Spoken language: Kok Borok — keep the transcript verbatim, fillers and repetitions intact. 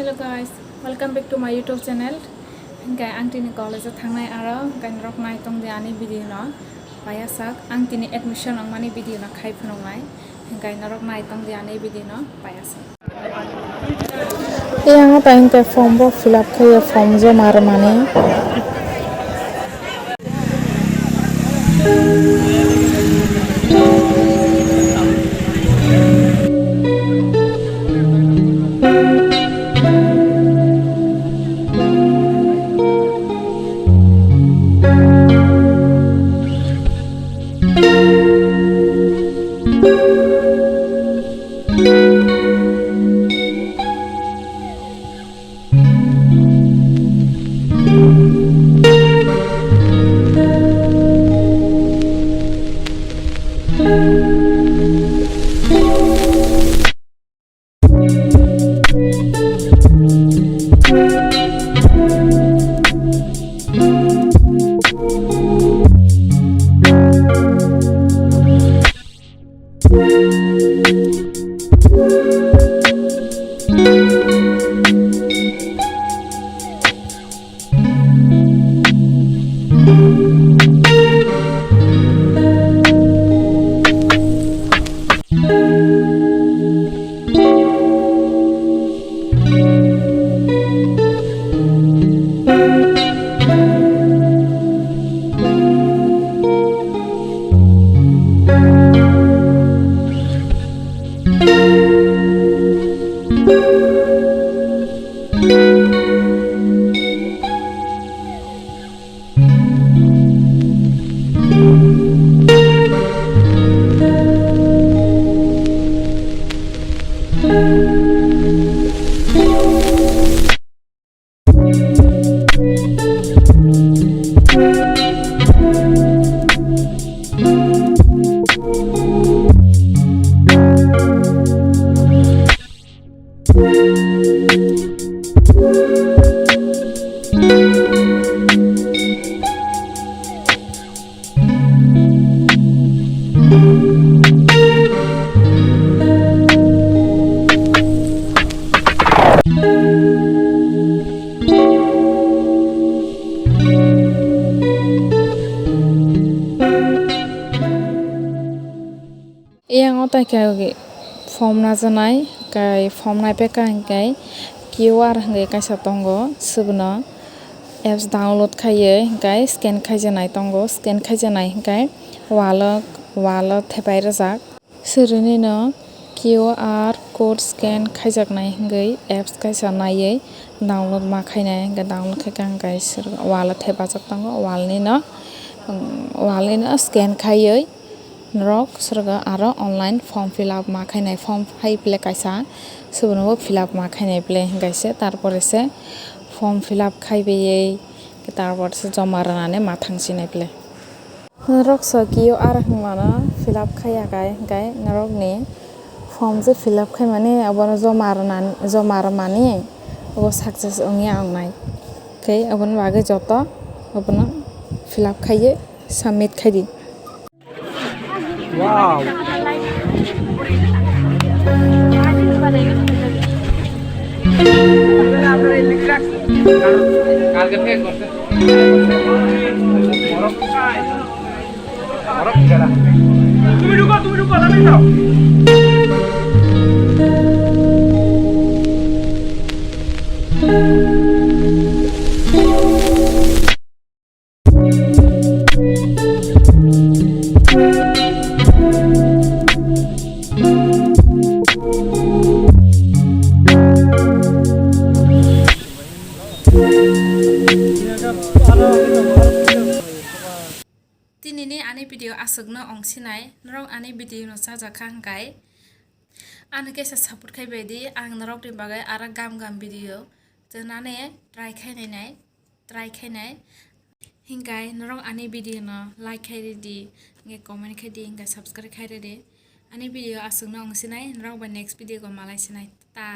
Hello guys, welcome back to my YouTube channel. Hingke ang tini college o thangnai aro hingke norok nai tong di ani video no paiya sak. Ang tini admission wngmani video no khai phunuknai. Hingke norok nai tong di ani video no paiya sak. Yang ta hingke form bo fill up khai form joma rwmani. Yang o tai khe form najanai, kai form naipeka hingkai Q R hingkai kaisa tongo, swbwno apps download khaiwi hingkai scan khaijaknai tongo, scan khaijaknai hingkai walo, walo thepai rwjak. Swrwini no Q R code scan khaijaknai hingwi apps kaisa naiwi download ma khainai, hingkhe download khaikha hingkai walo thepajak tongo, walni no, walni no scan khaiwi. Norok swrwgo aro online form fill up ma khainai, form hai phle kaisa, swbwno bo fill up ma khainai phle hingkhe se, tarpore se form fill up khaiwi, tarpore se joma rwnani ma thangsinai phle. Norok so Q R hwnmano fill up khaiya khai hingkhe norokni form je fill up khaimani abono joma rwnani, joma rwmani abo success wngya wngnai. Khe aboni bagwi joto abono fill up khaiwi submit khaidi. Wow. তুমি ঢুকো, তুমি ঢুকো, আমি যাও। Tinini ani video aswkno ongsinai, norok ani video no chajakha hwnkhe ano kaisa support khaibaidi, ang norokni bagwi aro gam gam video twnani try khainai nai. Try khainai. Hingkai norok ani video no like khai ridi, hingkai comment khai di, hingkai subscribe khai ridi. Ani video aswkno ongsinai, norok bai next video go malai sinai. Ta.